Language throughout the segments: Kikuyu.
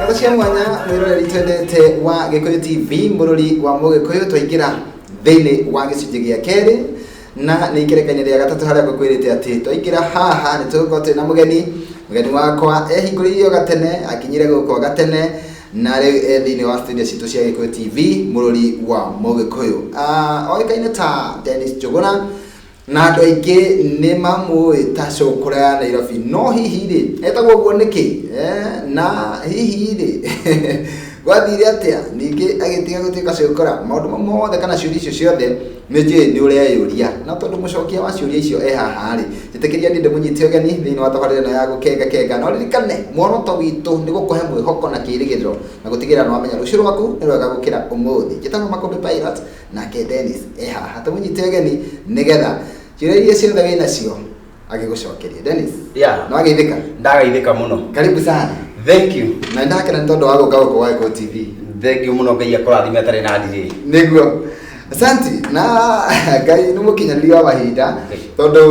Ngatho cia mwanya mwĩroreri twendete wa Gĩkũyũ TV, mũrori wa Mũgĩkũyũ, twaingĩra thĩinĩ wa gĩcunjĩ gĩa kerĩ na nĩ ikerekania rĩa gatatũ harĩa ngũkwĩrĩte atĩ twaingĩra haha nĩ tũgũkorwo twĩ na mũgeni. Mũgeni wakwa ehingũrĩire o gatene, akinyire gũkũ o gatene na rĩu e thĩinĩ wa studio citũ cia Gĩkũyũ TV, mũrori wa Mũgĩkũyũ. Ah, oĩkaine ta Dennis Njũgũna na andũ aingĩ nĩ mamũĩ ta cũkũra ya Nairobi. No hihi rĩ, etagwo ũguo nĩkĩ? Na hihi rĩ, gwathire atĩa ningĩ agĩtiga gũtuĩka cũkũra? Maũndũ mau mothe kana ciũria icio ciothe nĩ njũĩ nĩ ũreyũria, na tondũ mũcokia wa ciũria icio e haha rĩ, njĩtĩkĩria niĩ ndĩmũnyite ũgeni thĩinĩ wa tabarĩra ĩno ya Gũkenga Kenga. Na ũririkane muoroto witũ nĩ gũkũhe mwĩhoko na kĩĩrĩgĩrĩro na gũtigĩrĩra nĩ wamenya rũciũ rwaku nĩ rwega gũkĩra ũmũthĩ. Njĩtagwo Makũmbĩ Pilot, nake Dennis e haha tũmũnyite ũgeni nĩgetha ciũria iria ciothe wĩ nacio agĩgũcokerie. Dennis, Yeah. nĩ wageithĩka? Ndagaithĩka mũno. Karibu sana. Thank you. Na ndakena nĩ tondũ wa gũka gũkũ gwa Gĩkũyũ TV. Thank you mũno, Ngai akũrathime atarĩ na ndirĩ. Nĩguo, asanti. Na Ngai nĩ mũkinyanĩria wa mahinda, tondũ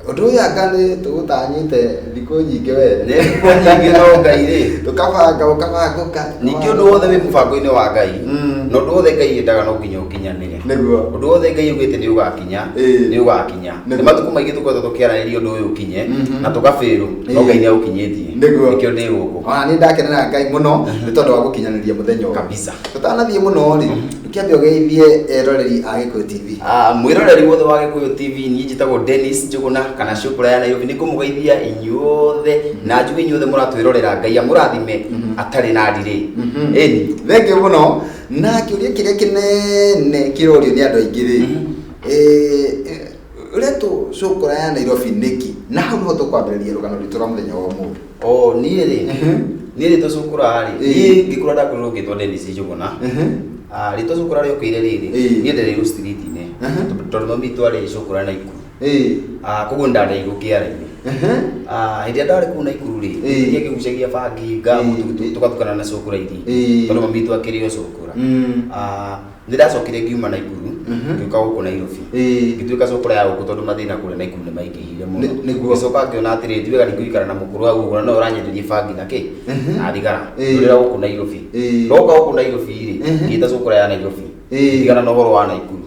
ũndũ ũyũ anga nĩ tũgũtanyĩte thikũ nyingĩ we. Nĩ thikũ nyingĩ, no Ngai rĩ. Tũkabanga, ũkabangũka. Ningĩ ũndũ wothe wĩ mũbango-inĩ wa Ngai, na ũndũ wothe Ngai endaga no nginya ũkinyanĩre. Ũndũ wothe Ngai augĩte nĩ ũgakinya, nĩ ũgakinya. Nĩ matukũ maingĩ tũkoretwo tũkĩaranĩria ũndũ ũyũ ũkinye na tũgabĩrwo, no Ngai nĩ aũkinyĩtie. Nĩkĩo ndĩ gũkũ. Ona nĩ ndakenera Ngai mũno nĩ tondũ wa gũkinyanĩria mũthenya ũyũ. Kabisa. Tũtanathiĩ mũno rĩ, ndũkĩambe ũgeithie eroreri a Gĩkũyũ TV. Ah, mwĩroreri wothe wa Gĩkũyũ TV, niĩ njĩtagwo Dennis Njũgũna kana Cũkũra ya Nairobi. Nĩ ngũmũgeithia inyuothe na njuge inyuothe mũratwĩrorera, Ngai amũrathime atarĩ na ndirĩ. Ĩni. Thank you mũno. Na kĩũria kĩrĩa kĩnene kĩrorio nĩ andũ aingĩ rĩ, ũretwo Cũkũra ya Nairobi nĩkĩ? Na hau nĩho tũkwambĩrĩria rũgano rwitũ rwa mũthenya wa ũmũthĩ. O niĩ rĩ, niĩ rĩtwa Cũkũra rĩ, niĩ ngĩkũra ndakorirwo ngĩtwo Dennis Njũgũna. Ah, rĩtwa Cũkũra rĩokĩire rĩrĩ, niĩ ndereirwo street-inĩ tondũ mami witũ arĩ Cũkũra Naikuru. Ah, koguo nĩ ndareirwo kĩara-inĩ. Ah, hĩndĩ ĩrĩa ndarĩ kũu Naikuru rĩ, niĩ ngĩgucagia bangi ngamu, tũgatukana na cũkũra iria ingĩ tondũ mami witũ akĩrĩ o cũkũra. Ah, nĩ ndacokire ngiuma Naikuru, ngĩũka gũkũ Nairobi, ngĩtuĩka cũkũra ya gũkũ tondũ mathĩna kũrĩa Naikuru nĩ maingĩhire mũno. Ngĩcoka ngĩona atĩrĩrĩ, ti wega ningĩ gũikara na mũkũrũ hau ũguo na no ũranyenderia bangi na kĩ na thigara. Ndũrĩra gũkũ Nairobi. Ndoka gũkũ Nairobi rĩ, ngĩĩta cũkũra ya Nairobi. Ngĩtigana na ũhoro wa Naikuru.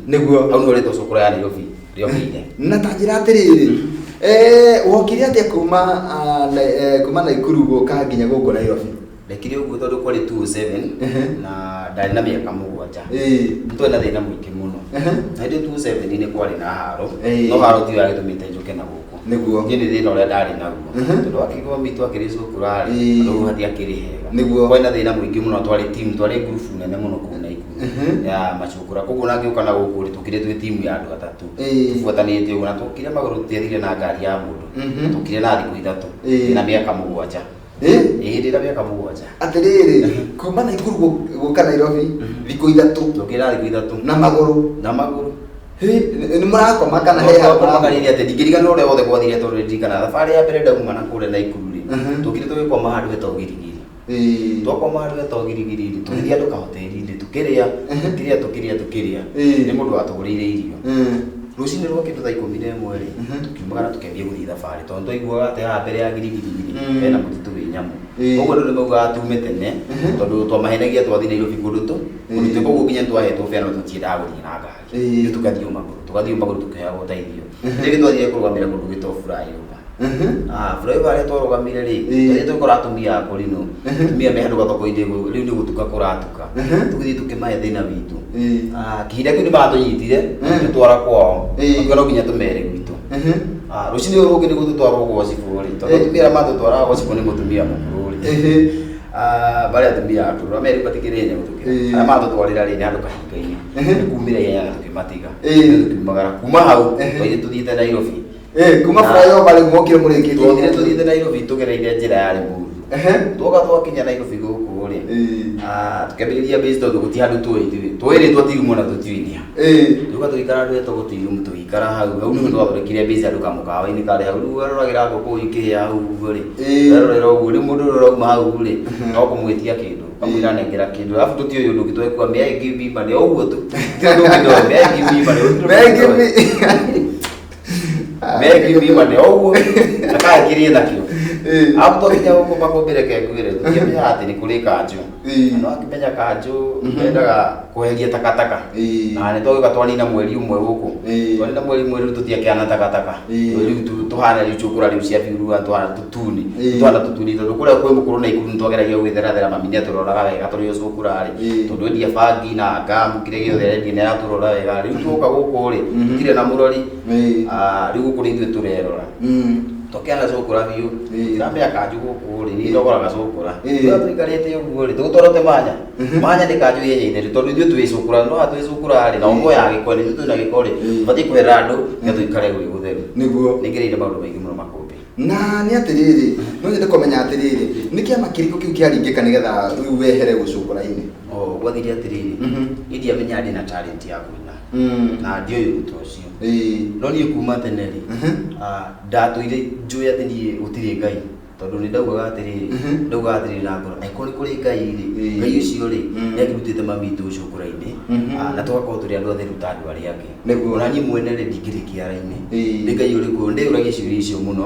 Hau nĩho rĩtwa cũkũra ya Nairobi rĩokĩire. Na ta njĩra atĩrĩrĩ, wokire atĩa kuma kuma Naikuru gũka nginya gũkũ Nairobi? Ndekire ũguo tondũ kwarĩ 207 na ndarĩ na mĩaka 7. Nĩ twarĩ na thĩna mũingĩ mũno. Na hĩndĩ ĩyo 207 nĩ kwarĩ na haro, no haro tiyo yagĩtũmĩte njũke na gũkũ. Niĩ nĩ thĩna ũrĩa ndarĩ naguo. Tondũ wakĩigua mami witũ akĩrĩ cũkũra rĩ, andũ hatiakĩrĩ hega. Kwarĩ na thĩna mũingĩ mũno, twarĩ team, twarĩ ngurubu nene mũno kũu Naikuru ya macũkũra. Koguo ona ngĩũka na gũkũ rĩ, tũkire twĩ timu ya andũ atatũ. Tũbuatanĩte ũguo na twokire magũrũ, tũtiathire na ngari ya mũndũ. Tũkire na thikũ 3 ndĩna mĩaka 7. Ĩĩ, ndĩna mĩaka 7. Atĩrĩrĩ, kuma Naikuru gũka Nairobi thikũ 3? Tũkire na thikũ 3. Na magũrũ? Na magũrũ. Nĩ mũrakoma kana he handũ mũrakoma? Atĩ ndingĩriganĩrwo ũrĩa wothe gwathire, tondũ ndirikana thabarĩ ya mbere ndauma na kũrĩa Naikuru rĩ, tũkire tũgĩkoma handũ hetagwo Girigiri. Twakoma handũ hetagwo Girigiri rĩ, tũgĩthiĩ handũ kahoteri-inĩ, tũkĩrĩa, tũkĩrĩa, tũkĩrĩa, tũkĩrĩa. Nĩ mũndũ watũgũrĩire irio. Rũcinĩ rwa kĩndũ thaa 11 rĩ, tũkiumagara tũkĩambia gũthiĩ thabarĩ tondũ twaiguaga atĩ haha mbere ya Girigiri rĩ, hena mũtitũ wĩ nyamũ. Koguo andũ nĩ maugaga tume tene tondũ twamahenagia twathiĩ Nairobi kũndũ tũ kũndũ twĩ, koguo nginya twahetwo bea no tũtiendaga gũthiĩ na ngari. Rĩu tũgathiĩ o magũrũ, tũgathiĩ o magũrũ tũkĩhoyaga ũteithio. Rĩngĩ twathire kũrũgamĩra kũndũ gwĩtagwo flyover. Ah, flyover harĩa twarũgamire rĩ, twathire tũgĩkora atumia a kũrinũ, atumia me handũ gathoko-inĩ, rĩu nĩ gũtuka kũratuka. Tũgĩthiĩ tũkĩmahe thĩna witũ. Ah, kĩhinda kĩu nĩ matũnyitire, magĩtũtwara kwao, makiuga no nginya tũmere gwitũ. Ah, rũcinĩ rũrũ rũngĩ nĩ gũtũtwarwo gwa cibũ rĩ, tondũ atumia arĩa matũtwaraga gwa cibũ nĩ mũtumia mũkũrũ rĩ. Ah, barĩa atumia akũrũ arĩa merĩ matikĩrĩ hinya gũtũkĩra. Arĩa matũtwarĩra rĩ, nĩ handũ kahinga-inĩ. Nĩ kumĩra ihenya na tũkĩmatiga. Tũkiumagara kuma hau, twathire tũthiĩte Nairobi. Kuma flyover rĩu mokire mũrĩkĩtie? Twokire tũthiĩte Nairobi tũgereire njĩra ya Limuru. Twoka twakinya Nairobi gũkũ rĩ, ah, tũkĩambĩrĩria base tondũ gũtirĩ handũ tũĩ ithuĩ. Tũĩ rĩtwa Tirumu na tũtiũĩ nĩ ha. Tũka tũgĩikara handũ hetagwo Tirumu, tũgĩikara hau. Hau nĩho twathondekire base handũ kamũkawa-inĩ karĩ hau. Rĩu weroragĩra ngũkũ ikĩhĩa hau ũguo rĩ, werorera ũguo, rĩu mũndũ ũrĩa ũrauma hau rĩ, no kũmwĩtia kĩndũ, ũkamwĩra nengera kĩndũ. Arabu tũtiũĩ ũndũ ũngĩ, twekua may I give me money, o ũguo tu. Ti ũndũ ũngĩ ndoĩ, may I give me money, gũtirĩ ũndũ May I ũngĩ give ndoĩ. me May I give me money, o ũguo. Akangĩrie nakĩo. Arabu twakinya gũkũ Makũmbĩ reke ngwĩre tũtiamenyaga atĩ nĩ kũrĩ kanjũ. Na no akĩmenya kanjũ yendaga kweheria takataka. Na nĩ twagĩũka twanina mweri ũmwe gũkũ. Twanina mweri ũmwe rĩu tũtiakĩhana takataka. Rĩu tũhana rĩu cũkũra rĩu cia biurua tũhana tũtuni. Tũhana tũtuni tondũ kũrĩa kwĩ mũkũrũ na ikuru nĩtwageragia gwĩtherathera mami nĩatũroraga wega tũrĩ o cũkũra rĩ. Tondũ endia bangi na ngamu kĩrĩa gĩothe arendia nĩaratũrora wega. Rĩu twoka gũkũ rĩ tũtirĩ na mũrori. Rĩu gũkũ nĩ ithuĩ tũrerora. Tũkĩana cũkũra biũ. Tũtiramenya kanjũ gũkũ rĩ nĩ ndogoraga cũkũra. Rĩrĩa tũikarĩte ũguo rĩ tũgũtwarwo manya. Manya nĩ kanjũ yenye itheru tondũ ithuĩ twĩ cũkũra no haha twĩ cũkũra rĩ na ũmoyaga gĩko nĩ ithuĩ twĩna gĩko rĩ tũbatiĩ kwĩra andũ nĩgetha tũikare gwĩ gũtheru. Nĩguo. Nĩ ngereire maũndũ maingĩ mũno Makũmbĩ. Na nĩ atĩrĩrĩ, no nyende kũmenya atĩrĩrĩ, nĩ kĩama kĩrĩkũ kĩu kĩaringĩka nĩgetha rĩu wehere gũcũkũra-inĩ? Oh, gwathire atĩrĩrĩ, niĩ ndiamenyaga ndĩna talent ya kũina na ndiũĩ ũndũ ta ũcio. No niĩ kuma tene rĩ, ndatũire njũĩ atĩ niĩ gũtirĩ Ngai tondũ nĩ ndaugaga atĩrĩrĩ, ndaugaga atĩrĩrĩ na ngoro, angĩkorwo nĩ kũrĩ Ngai rĩ, Ngai ũcio rĩ, nĩ akĩrutĩte mami witũ ũcũkũra-inĩ, na tũgakorwo tũrĩ andũ atheru ta andũ arĩa angĩ. Nĩguo. Ona niĩ mwene rĩ, ndingĩrĩ kĩara-inĩ. Nĩ Ngai ũrĩkũ? Ndĩyũragia ciũria icio mũno.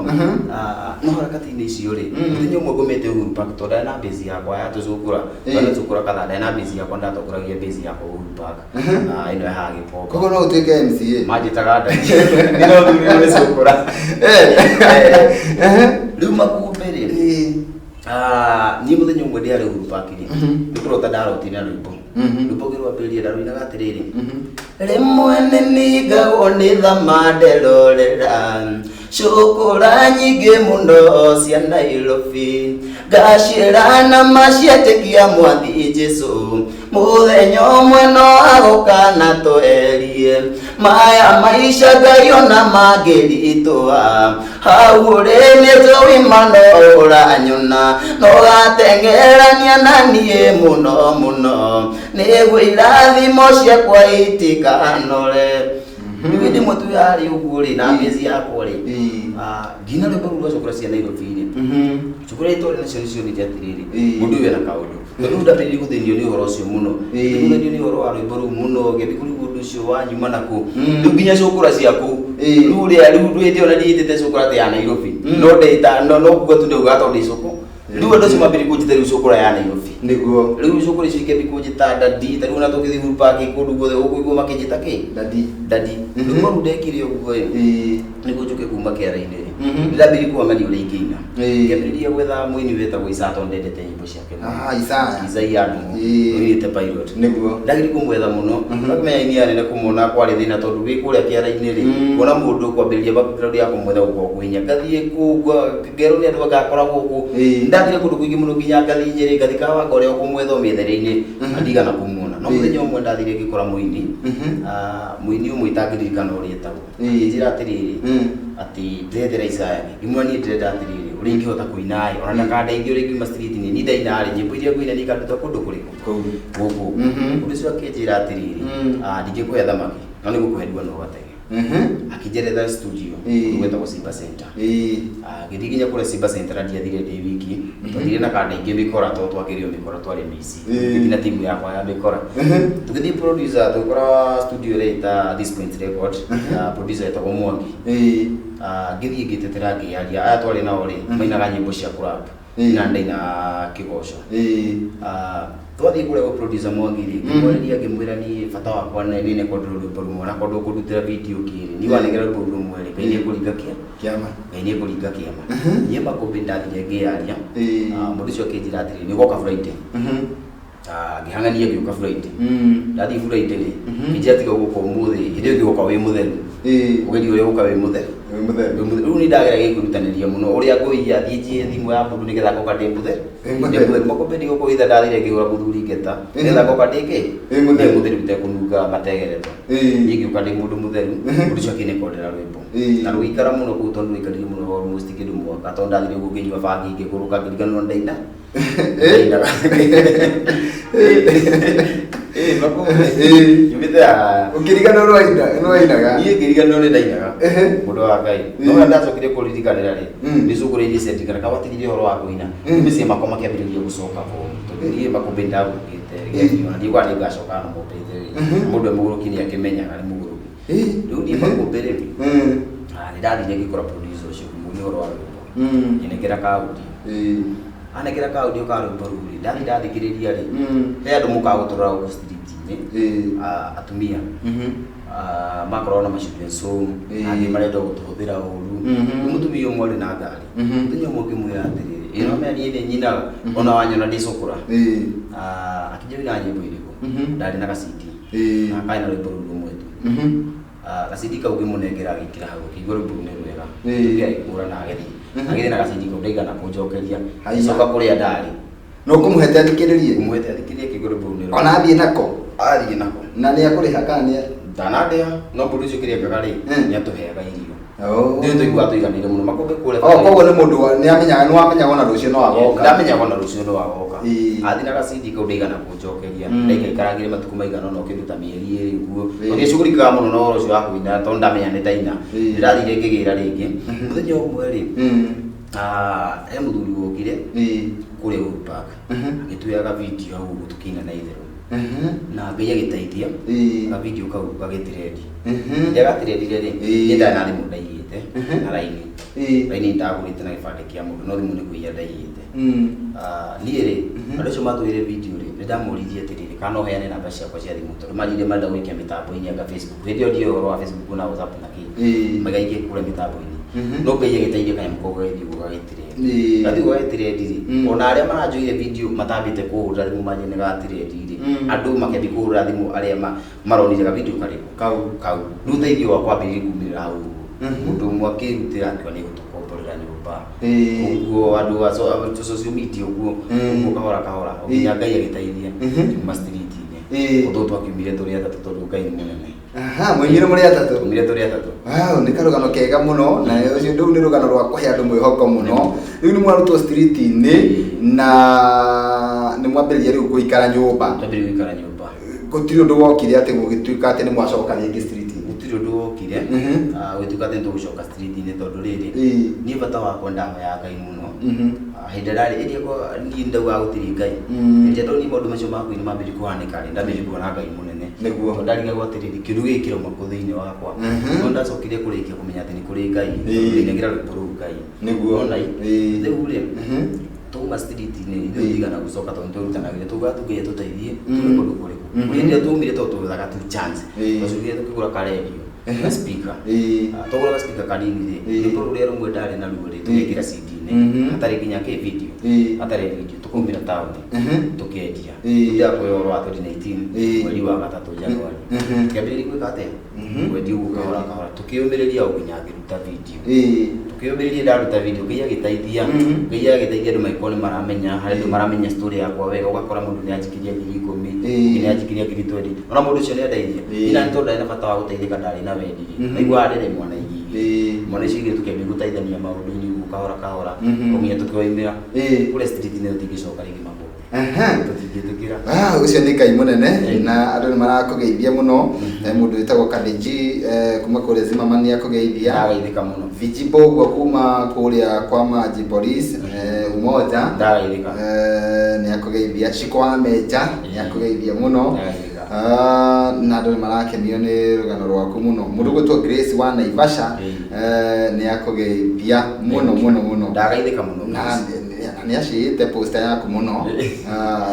No harakati-inĩ icio rĩ, mũthenya ũmwe ngomete Uhuru Park tondũ ndarĩ na base yakwa ya tũcũkũra, ndarĩ na tũcũkũra kadhaa, ndarĩ na base yakwa ndatongoragia base yakwa Uhuru Park. Ĩno ya haha Gĩkomba. Koguo no ũtuĩke MCA? Manjĩtaga ndadi. Nĩ no thurirwo nĩ cũkũra. Rĩu Makũmbĩ rĩ, niĩ mũthenya ũmwe ndĩarĩ Uhuru Park rĩ, nĩ kũrota ndarotire na rwĩmbo. Rwĩmbo ngĩrwambĩrĩria ndarũinaga atĩrĩrĩ, rĩmwe nĩ ningagwo nĩ thama nderorera cũkũra nyingĩ mũno cia Nairobi, ngacĩra na maciĩtĩkia mwathi Jesũ, mũthenya ũmwe no agũka na twerie maya maica Ngai ona mangĩritũha, hau ũrĩ nĩ njũĩ ma no ũranyona, no gateng'erania na niĩ mũno mũno, nĩguo irathimo ciakwa itikanore. Rĩu hĩndĩ ĩmwe tu yarĩ ũguo rĩ, na mĩzi yakwa rĩ, ngina rwĩmbo rũu rwa cũkũra cia Nairobi rĩ, cũkũra iria twarĩ nacio nĩcionire atĩrĩrĩ, mũndũ ũyũ ena kaũndũ. Tondũ rĩu ndambĩrĩirie gũthĩnio nĩ ũhoro ũcio mũno. Gũthĩnio nĩ ũhoro wa rwĩmbo rũu mũno, ngĩambia kũrigwo ũndũ ũcio wanyuma nakũ. Rĩu nginya cũkũra cia kũu. Rĩu ũrĩa rĩu hĩndĩ ĩyo na ndiĩtĩte cũkũra atĩ ya Nairobi. No ndĩta no no kuga tu ndaugaga tondũ ndĩ cũkũ. Rĩu andũ acio mambĩrĩria kũnjĩta rĩu cũkũra ya Nairobi. Nĩguo. Rĩu cũkũra icio ikĩambia kũnjĩta dadi, ta rĩu ona tũngĩthiĩ Uhuru Park kũndũ guothe ũkũigua makĩnjĩta kĩ? Dadi. Dadi. Rĩu rũu ndekire ũguo ĩ, nĩguo njũke kuma kĩara-inĩ rĩ, nĩndambĩrĩirie kũhang'ania ũrĩa ingĩina. Ngĩambĩrĩria gwetha mũini wetagwo Isaya tondũ ndendete nyĩmbo ciake mũno. Isaya. Isaiah Ndung'u, ũinĩte Pilot. Nĩguo. Ndageria kũmwetha mũno, ũgakĩmenya aini aya nene kũmona kwarĩ thĩna tondũ wĩ kũrĩa kĩara-inĩ rĩ, kuona mũndũ kwambĩrĩria background ya kũmwetha gũkoragwo kwĩ hinya. Ngathiĩ kũu ngerwo nĩ andũ anga akoragwo kũ. Ndathire kũndũ kũingĩ mũno nginya ngathiĩ Nyĩrĩ, ngathiĩ Kawangware o kũmwetha o mĩethere-inĩ, na ndigana kũmuona. No mũthenya ũmwe ndathire ngĩkora mũini, mũini ũmwe itangĩririkana ũrĩa etagwo. Akĩnjĩra atĩrĩrĩ, atĩ ndĩrethera Isaya rĩ, ngĩmwĩra niĩ ndĩrenda atĩrĩrĩ, ũrĩa ingĩhota kũina ĩ, ona ndakandeithie ũrĩa ingiuma street-inĩ, niĩ ndaina rĩ, nyĩmbo iria ngũina niĩ ikanduta kũndũ kũrĩkũ? Gũkũ. Mũndũ ũcio akĩnjĩra atĩrĩrĩ, ndingĩkũhe thamaki, no nĩ ngũkũhe ndua na ũgatege. Akĩnjeretha studio, kũndũ gwetagwo Simba Center. Ngĩthiĩ nginya kũrĩa Simba Center na ndiathire ndĩ wiki, twathire na kanda ingĩ mĩkora tondũ twakĩrĩ o mĩkora twarĩ mĩici. Ngĩthiĩ na timu yakwa ya mĩkora. Tũgĩthiĩ producer tũgĩkora studio ĩrĩa ĩta This Point Record, na producer etagwo Mwangi. Ngĩthiĩ ngĩtetera ngĩaria, aya twarĩ nao rĩ, mainaga nyĩmbo cia kũrap. Na ndaina kĩgoco. Twathiĩ kũrĩa gwĩ producer Mwangi rĩ, ngĩmwarĩria ngĩmwĩra niĩ bata wakwa nĩ nĩkwenderwo rwĩmbo rũmwe na kwendwo kũndutĩra video kĩrĩ. Niĩ wanengera rwĩmbo rũu rũmwe rĩ, Ngai nĩekũringa kĩa Kĩama. Ngai nĩekũringa kĩama. Niĩ Makũmbĩ ndathire ngĩyaria, mũndũ ũcio akĩnjĩra atĩrĩrĩ, nĩũgoka Friday. Ngĩhang'ania ngĩũka Friday. Ndathiĩ Friday rĩ, ngĩnjĩra tiga gũka ũmũthĩ, hĩndĩ ĩyo ĩngĩ ũgoka wĩ mũtheru. Ũgerie ũrĩa ũgũka wĩ mũtheru. Wĩ mũtheru. Wĩ mũtheru. Rĩu nĩ ndageragia kwĩrutanĩria mũno ũrĩa ngũiya thiĩ njiye thimũ ya mũndũ nĩgetha ngoka ndĩ mũtheru. Wĩ mũtheru. Ndĩ mũtheru. Makũmbĩ ndigũkũhitha ndathire ngĩgũra mũthuri ngeta nĩgetha ngoka ndĩ kĩ? Wĩ mũtheru. Ndĩ mũtheru itekũnunga mategeretwo. Niĩ ngĩũka ndĩ mũndũ mũtheru, mũndũ ũcio akĩnĩkondera rwĩmbo. Na rũgĩikara mũno kũu tondũ rwaikarire mũno almost kĩndũ mwaka tondũ ndathire ũguo ngĩnyua bangi ngĩgũrũka ngĩriganĩrwo nĩ ndaina. Ndainaga. Makũmbĩ. Nyumĩte haha. Ũkĩriganĩrwo nĩwainaga. Niĩ ngĩriganĩrwo nĩ ndainaga. Mũndũ wa Ngai. No rĩrĩa ndacokire kũririkanĩra rĩ, nĩ cũkũrũ iria ciandirikana kawatigire ũhoro wa kũina. Mĩciĩ makwa makĩambĩrĩria gũcoka bomu. Tondũ niĩ Makũmbĩ nĩndagũrũkĩte gĩakinya na ndiugaga nĩngacoka na mũmbĩte rĩ. Mũndũ e mũgũrũki nĩakĩmenyaga nĩ mũgũrũki. Rĩu niĩ Makũmbĩ rĩ, nĩndathire ngĩkora producer ũcio ngĩmũria ũhoro wa rwĩmbo. Nyenekera ka audio. Anekera ka audio ka rwĩmbo rũu rĩ, ndathi ndathikĩrĩria rĩ, he andũ mũkaga gũtũrora gũkũ street-inĩ, atumia makoragwo na ma-children's home, angĩ marenda gũtũhũthĩra ũru. Rĩu mũtumia ũmwe arĩ na ngari, mũthenya ũmwe ngĩmwĩra atĩrĩrĩ, ĩno mea niĩ nĩ nyinaga ona wanyona ndĩ cũkũra. Akĩnjĩra nyĩmbo irĩkũ, ndarĩ na gacindi na karĩ na rwĩmbo rũu rũmwe tu. Gacindi kau ngĩmũnengera agĩkĩra hau, akĩigua rwĩmbo rũu nĩ rwega. Mũtumia agĩkũra na agĩthiĩ, agĩthiĩ na gacindi kau ndaigana kũnjokeria. Haiya. Ngĩcoka kũrĩa ndarĩ. No kũmũhete athikĩrĩrie? Ngũmũhete athikĩrĩrie, akĩigua rwĩmbo rũu nĩ rwega. Ona athiĩ nako? Athiĩ nako. Na nĩ akũrĩha kana nĩ Ndanandĩha, no mũndũ ũcio kĩrĩa ekaga rĩ, nĩ atũheaga irio. Oh. Ithuĩ tũiguaga tũiganĩire mũno, makũmbĩ kũrĩa. Oh, koguo nĩ mũndũ nĩ amenyaga, nĩ wamenyaga ona rũciũ no agoka. Ndamenyaga ona rũciũ no agoka. Athiĩ na gacindi kau ndaigana kũnjokeria. Ndaikaikarangire matukũ maigana ũna kĩndũ ta mĩeri ĩrĩ ũguo. Tondũ ndiacugurikaga mũno na ũhoro ũcio wa kũina tondũ ndamenya nĩ ndaina. Ndĩrathire ngĩgĩra rĩngĩ. Mũthenya ũmwe rĩ, he mũthuri wokire kũrĩa Uhuru Park. Agĩtuoyaga video hau ũguo tũkĩina na itherũ. Na Ngai agĩteithia, ga video kau gagĩtirendi. Rĩrĩa gatirendire rĩ, niĩ ndarĩ na thimũ ndaiyĩte na raini. Raini ndagũrĩte na gĩbandĩ kĩa mũndũ, no thimũ nĩ kũiya ndaiyĩte. Niĩ rĩ, andũ acio matũire video rĩ, nĩ ndamoririe atĩrĩrĩ, kana no heane namba ciakwa cia thimũ, tondũ manjĩrire marenda gũikia mĩtambo-inĩ anga Facebook. Hĩndĩ ĩyo ndiũĩ ũhoro wa Facebook na WhatsApp na kĩ. Magaikie kũrĩa mĩtambo-inĩ. No Ngai agĩteithia kanyamũ kau gagĩthiĩ ũguo gagĩtirendi. Gathiĩ ũguo gagĩtirendi rĩ, ona arĩa maranjoire video matambĩte kũhũrĩra thimũ manjĩre nĩ gatirendi rĩ, andũ makĩambia kũhũrĩra thimũ arĩa maronire ga video karĩkũ? Kau. Kau. Rĩu ũteithio wakwa wambĩrĩirie kumĩrĩra hau ũguo. Mũndũ ũmwe akĩrutĩra akiuga nĩ egũtũkomborera nyũmba. Ũguo andũ a social media ũguo, ũguo kahora kahora, o nginya Ngai agĩteithia, ngiuma street-inĩ. Ũndũ ũyũ twakiumire tũrĩ atatũ tondũ Ngai nĩ mũnene. Aha, mwaumire mũrĩ atatũ? Twaumire tũrĩ atatũ. Wow, nĩ karũgano kega mũno, na ũcio rĩu nĩ rũgano rwa kũhe andũ mwĩhoko mũno. Rĩu nĩ mwarutwo street-inĩ na nĩ mwambĩrĩria rĩu gũikara nyũmba. Twambĩrĩria gũikara nyũmba. Gũtirĩ ũndũ wokire atĩ gũgĩtuĩka atĩ nĩ mwacoka rĩngĩ street-inĩ? Gũtirĩ ũndũ wokire, gũgĩtuĩka atĩ nĩ tũgũcoka street-inĩ tondũ rĩrĩ, niĩ bata wakwa ndahoyaga Ngai mũno. Hĩndĩ ĩrĩa ndarĩ, ĩrĩa niĩ ndaugaga gũtirĩ Ngai. Hĩndĩ ĩrĩa ndonire maũndũ macio ma kũina mambĩrĩria kũhanĩka rĩ, ndambĩrĩirie kuona Ngai mũnene. Tondũ ndarigagwo atĩrĩrĩ, kĩndũ gĩkĩ kĩrauma kũ thĩinĩ wakwa. No ndacokire kũrĩkia kũmenya atĩ nĩ kũrĩ Ngai, tondũ ndainagĩra rwĩmbo rũu Ngai. Nĩwona ĩ? Rĩu rĩ, twauma street-inĩ ithuĩ tũtigana gũcoka tondũ nĩtwerutanagĩria, twaugaga tu Ngai atũteithie tume kũndũ kũrĩkũ. Hĩndĩ ĩrĩa twaumire tondũ twethaga tu chance, twacokire tũkĩgũra ka radio, ga speaker. Twagũra ga speaker kanini rĩ, rwĩmbo rũrĩa rũmwe ndarĩ naruo rĩ, tũgĩkĩra CD-inĩ, hatarĩ nginya kĩ video, hatarĩ video, tũkaumĩra taũni, tũkendia. Ndĩrakwĩra ũhoro wa 2019, mweri wa gatatũ January. Tũkĩambĩrĩria gwĩka atĩa? Kwendia ũguo kahora kahora, tũkĩyũmĩrĩria o nginya ngĩruta video. Tũkĩyũmĩrĩria ndaruta video, Ngai agĩteithia, Ngai agĩteithia andũ magĩkorwo nĩ maramenya, harĩ andũ maramenya story yakwa wega, ũgakora mũndũ nĩ anjikĩria ngiri ikũmi, ũngĩ nĩ anjikĩria ngiri twendi. Ona mũndũ ũcio nĩ andeithia. Niĩ nani tondũ ndarĩ na bata wa gũteithĩka ndarĩ na wendi rĩ, ndaiguaga ndĩrĩ mwana igĩ. Mwana icio igĩrĩ tũkĩambia gũteithania maũndũ-inĩ ũguo kahora kahora, o nginya tũkĩoimĩra. Kũrĩa street-inĩ tũtingĩcoka rĩngĩ makũmbĩ. Tũtingĩtĩkĩra. Ũcio nĩ Ngai mũnene, na andũ nĩ marakũgeithia mũno. Mũndũ wĩtagwo Kadĩnji kuma kũrĩa Zimmerman nĩ akũgeithia. Ndagaithĩka mũno. Vijibo ũguo kuma kũrĩa kwa Maji Police, Umoja. Ndagaithĩka. Nĩ akũgeithia. Shiko wa Menja nĩ akũgeithia mũno. Ndagaithĩka. Na andũ nĩ marakenio nĩ rũgano rwaku mũno. Mũndũ ũgwĩtwo Grace wa Naivasha, nĩ akũgeithia mũno mũno mũno. Ndagaithĩka mũno. Na nĩ acĩĩte poster yaku mũno.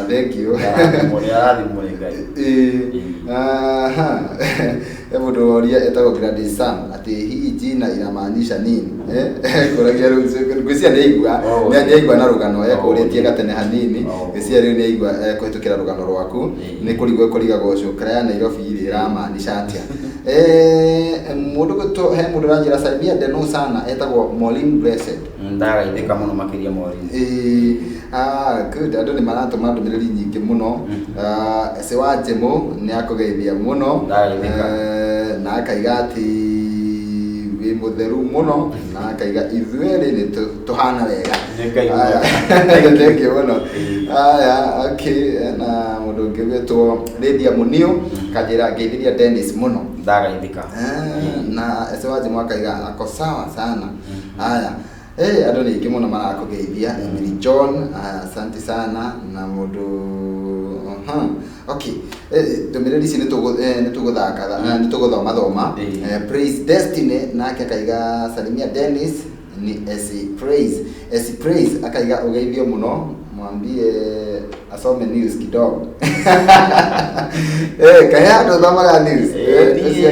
Thank you. Ndarathimwo, nĩ arathimwo nĩ Ngai. Aha. He mũndũ woria etagwo Gladys Sam atĩ hii jina inamaanisha nini? Kũragia rĩu ngwĩciria nĩ aigua, nĩ aigua na rũgano, ekũrĩtie gatene hanini. Ngwĩciria rĩu nĩ aigua, kũhĩtũkĩra rũgano rwaku. Nĩ kũrigwo kũrigagwo cũkũra ya Nairobi rĩ ĩramaanisha atĩa? Mũndũ gwĩtwo, he mũndũ ũranjĩra salimia Deno sana, etagwo Maureen Blessed. Ndagaithĩka mũno makĩria Maureen. Good, andũ nĩ maratũma ndũmĩrĩri nyingĩ mũno. Ese wa Njemũ nĩ akũgeithia mũno. Ndagaithĩka. Na akaiga atĩ wĩ mũtheru mũno, na akaiga ithuerĩ nĩ tũhana wega. Nĩ Ngai Aya. mũno. Thank you mũno. Aya, okay, na mũndũ ũngĩ ũgwĩtwo Lydia Muniu, kanjĩra ngeithĩria Dennis mũno. Ndagaithĩka. Na Ese wa Njemũ akaiga ako sawa sana. Aya. Andũ nĩ aingĩ mũno marakũgeithia. Emily John, asante sana. Na mũndũ, aha. Okay. Ndũmĩrĩri ici nĩ tũgũthaka, nĩ tũgũthoma thoma. Praise Destiny nake akaiga salimia Dennis. Ni SC Praise. SC Praise akaiga ugeithio muno, mwambie asome news kidogo. Eh, kahe andu thomaga news. Eh, ũcio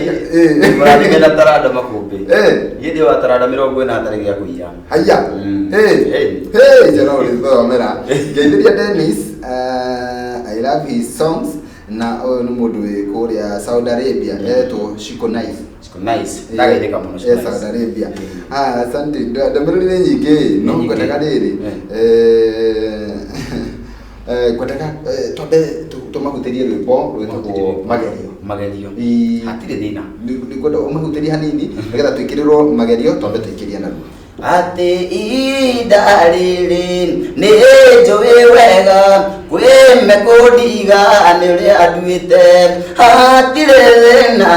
Mũrathime na taranda makũmbĩ. Eh. Niĩ ndĩ wa taranda 40 hatarĩ gĩa kũiya. Haya. Hey. Hey. Hey, jana ulithomera. Ngeithĩria Dennis, I love his songs na ũyũ nĩ mũndũ wĩ kũrĩa Saudi Arabia etwo Shiko Nice. Shiko Nice. Ndagaithĩka mũno Shiko Nice. Saudi Arabia. Ah, asante. Ndũmĩrĩri nĩ nyingĩ no Nĩ nyingĩ. ngwendaga rĩrĩ. Ngwendaga twambe tũmahutĩrie rwĩmbo rwĩtagwo Magerio. Magerio. Ii. Hatirĩ thĩna. Nĩ ngwenda ũmahutĩrie hanini nĩgetha twĩkĩrĩrwo magerio twambe tũikĩrie naruo. Atĩ ihinda rĩrĩ nĩ njũĩ wega kwĩ mekũndiga nĩ ũrĩa nduĩte hatirĩ thĩna